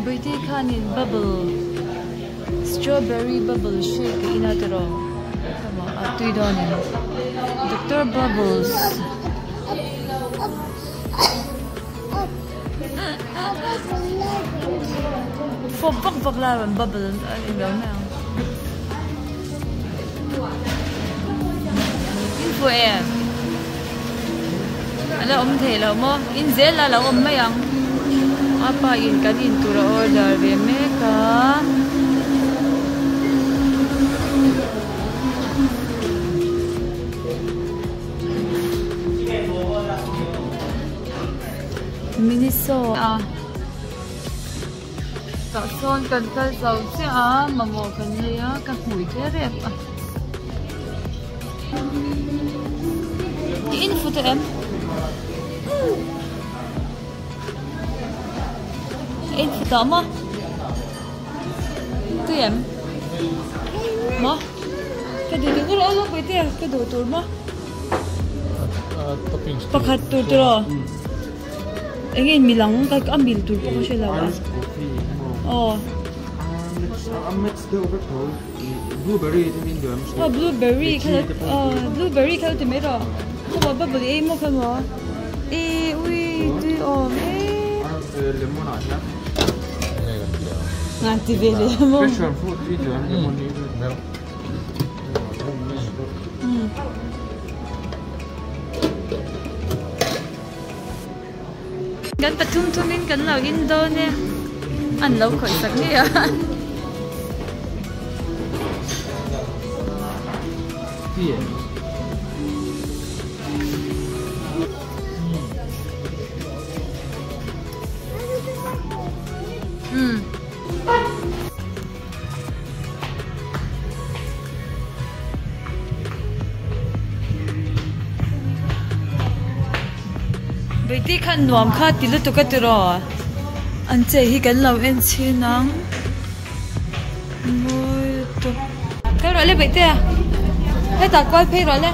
Bawihte khanin bubble strawberry bubble shake a in a tiraw a tui dawn em doctor bubbles fawp vak vak lai a rawn bubble a ni lo mai ang in fuh em a la awm thei lo maw in zel a lo awm mai ang a pa in kan in tur a order ve mek a. Miniso a tah sawn kan kal zo chiah a mamawh kan nei a ka hmui te rep a i in fu tawh em i in fu tawh maw tui em maw ka duh tur aw lawk pui te ka duh tur maw. Pakhat tur tur aw eng nge mil ang ka a mil tur pawh ka hre lo a aw aw blueberry kha aw blueberry kha lo ti mai rawh khaw maw bubble ei maw kha maw e ui tui awm e ngan ti ve leh maw. Kan pathum thumin kan lo in dawn e an lo khawih sak ngei a. Beiti khan nuam kha ti lutuk a tiraw an che hi kan lo en chhin ang mawi lutuk kal rawh le beihte a hetah kual phei rawh le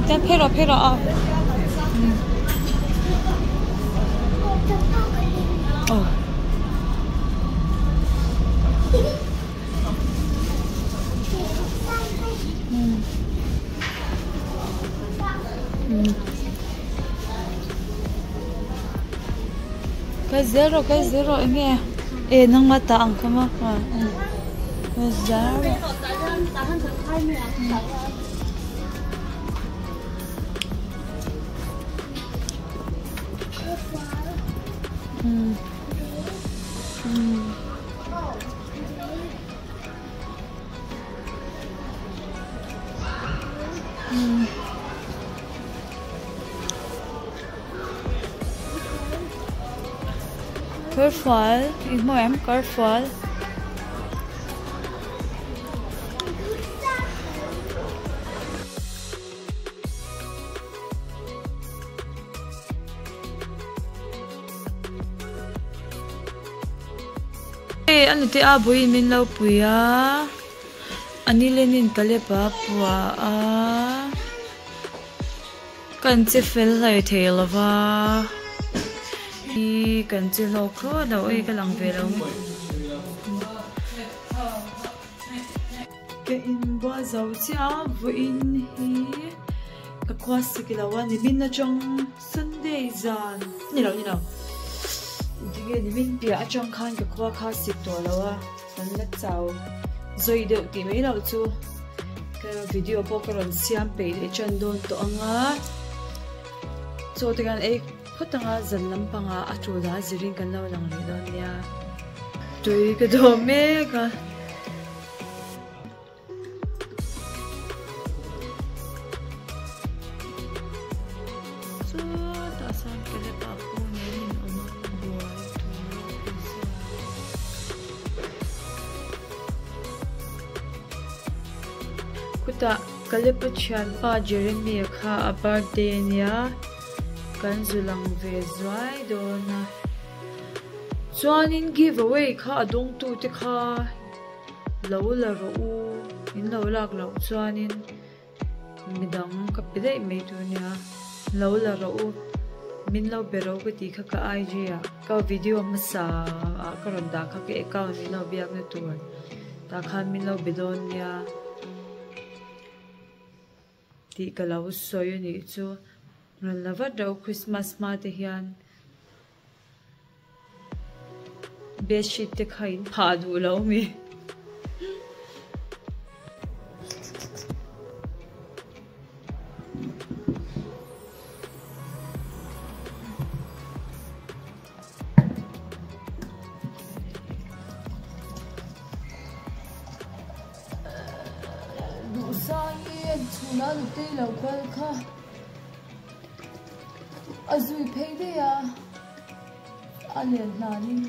chuan phei rawh phei rawh a aw. Kal zel rawh kal zel rawh eng nge e nangma ta ang kha maw kal zel rawh. Kawrfual i hmu em kawrfual. Hei a nute a buiin min lo pui a a nilenin ka lep a pua a kan che fel hlai thei lo va hi kan che hlawk hlawk lo ei ka lang ve lo ka inbual zo chiah a vawiin hi ka khua sik lo a nimin atang Sunday zan ni lo ni lo tinge nimin piah atang khan ka khua kha sik tawh lo a kan la chau zawi deuh tih mai loh chu ka video pawh ka rawn siam peih leh tan dawn tawh ang a chaw te kan ei phawt ang a zan lampangah a tul a zirin kan lo lang leh dawn nia tui ka dawh mek a. Chutah sawn Caleb a pu nen in awm a buai tur a sawn. Khutah Caleb a thianpa Jeremy a kha a birthday a nia kan zu lang ve zuai dawn a chuanin give away kha a dawngtu te kha. Lo la rawh u, in lo lak loh chuanin midang ka pe daih mai tur nia, lo la rawh u. Min lo be ro ka tih kha ka IG ah ka video hmasa ah ka rawn dah kha ka account min lo biak na tur tah khan min lo be dawn nia tih ka lo sawi a nih chu. Rawn la vat reuh Christmas hma te hian bedsheet te kha in phah duh lo mi. Duhsang i en chhun a nutei lo kal kha a zui phei daih a, a len hlanin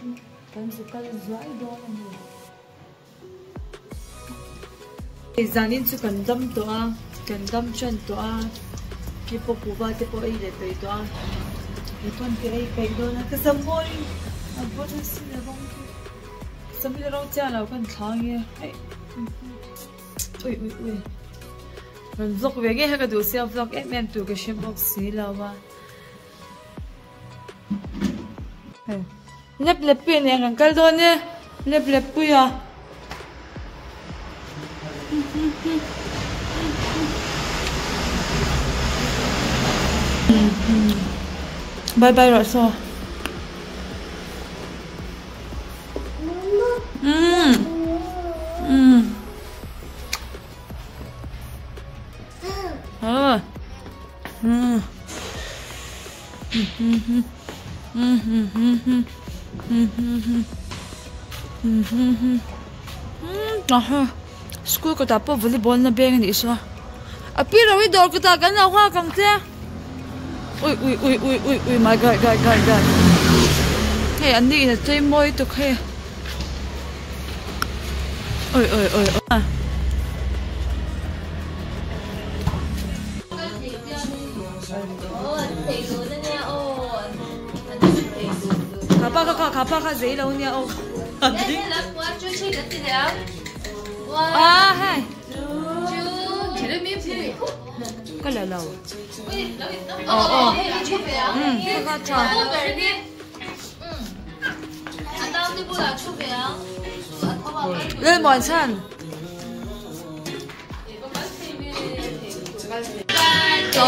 kan zu kal zuai dawn a ni. Zanin chu kan dam tawh a, kan dam tan tawh a, ki pawh kuhva te pawh ei leh peih tawh a, he pawn ka ei peih dawn a, ka sam mawi a bawr a sin a rawng chu, sam hi rawng chiah lo kan thla ange hei ui ui ui rawn vlog ve ngei kha ka duh sia vlog em em tur ka hre bawk si lo a. Lep lep pui nen kan kal dawn e lep lep pui a. Bye bye rawh saw. Umm umm. School kawtah pawh volleyball na beng a nih saw a pi ro hi dawr kawtah kan lo nghak ang che ui ui ui ui ui ui my god god god god hei an ni in a chei mawi tuk hei ui ui ui ui. Kha pa kha kha pa kha zei lo nia aw. A hai. Ka la lo. Aw aw. Um kha kha tha. Lelmuan chhan. To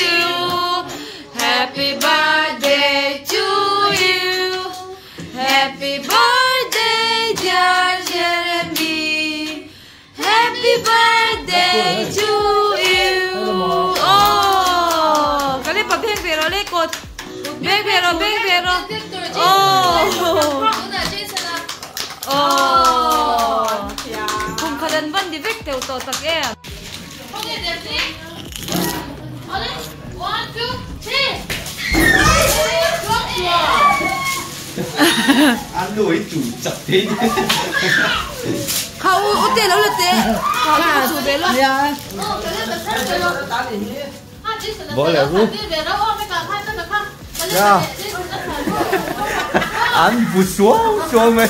you, happy birthday to you, happy birthday dear Jeremy, happy birthday to you. Oh, cái này bật beng về rồi lấy cột, beng về rồi, beng về rồi. Oh, oh. Kum khat an van di vek teuh tawh tak em. Kha u u te lo la te. Kha u chu ve lo. An bu suau suau mai.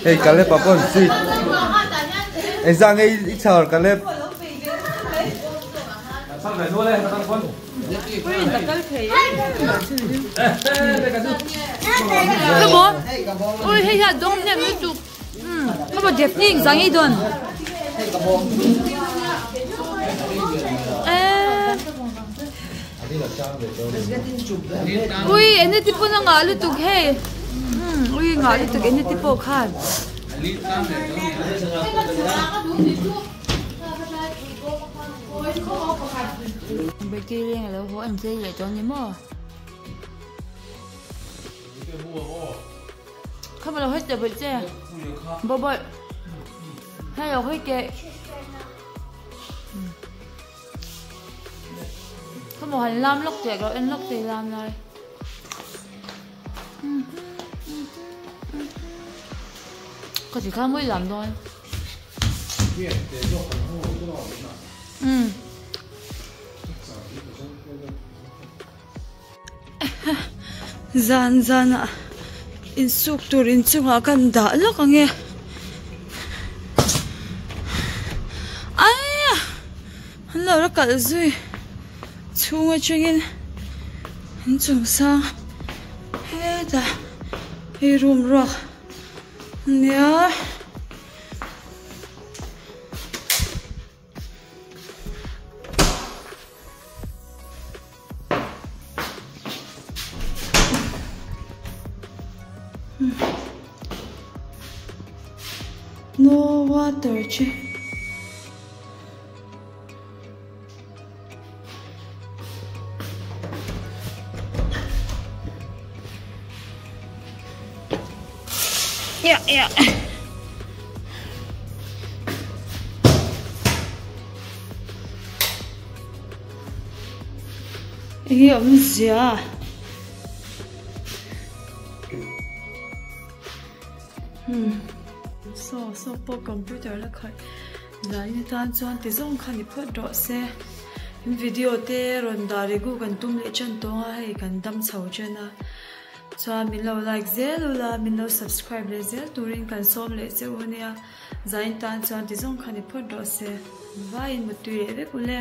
Hei Caleb a pawn sweet engzah nge i chhar Caleb. Ui hei hian dawng hnem lutuk. Ka ba dep ni zang i don. Ui ene ti pawh na ngah lutuk hei. Ui ngah lutuk ene ti pawh khan. Betty leng alo haw an chei leh tawh a ni maw? Kha ma lo hei teh bawih che bawih bawih hei lo hei teh. Khawmaw han lam lawk teh ka lo en lawk teh lam lai. Ka ti kha mawi lam dawn. Zan zanah insuk tur inchungah kan dah lawk ang e. Aia! An lo la kalh zui chhung atangin inchung sang hetah hei room ruak ania. No water che. Yeah, yeah. Enge awmzia hmm saw saw pawh computer la khaih zanin atan chuan ti zawng kha ni phawt rawh se in video te rawn dah regu kan tum leh ṭan tawng a hei kan dam chho ṭan a chuan min lo like zel ula min lo subscribe leh zel turin kan sawm leh che u nia zanin tan chuan ti zawng kha ni phawt rawh se vaiin mutui leh vek ule.